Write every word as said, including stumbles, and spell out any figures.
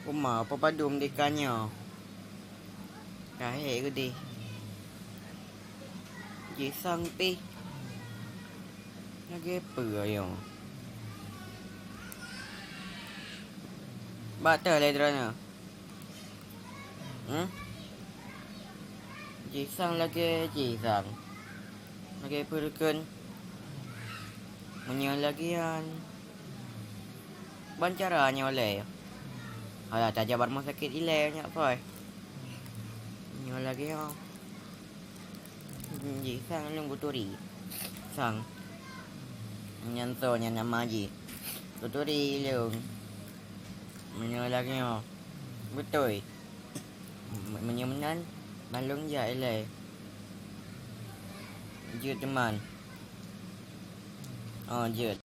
Uma, apa padum di kanyo? Kahek gede. Jisang pih. Lagèe peue ayo? Batal lé droeneuh. Hmm? Jisang lagèe jisang. Lagèe peue kheun? Meunyoe lagèe nyan, ban cara nyoe lé. Alah, tajak bak rumoh sakét ilèe nyak, Poi. Nyoe lagèe nyoe. Jisang lôn kuturi. Sang. Nyan soe nyan nama jih. Kuturi lôn. Meunyoe lagèe nyoe. Beutôi. Me-, meunyoe meunan, ban lôn jak ilèe. Jeuet teuma. Oh, jeuet.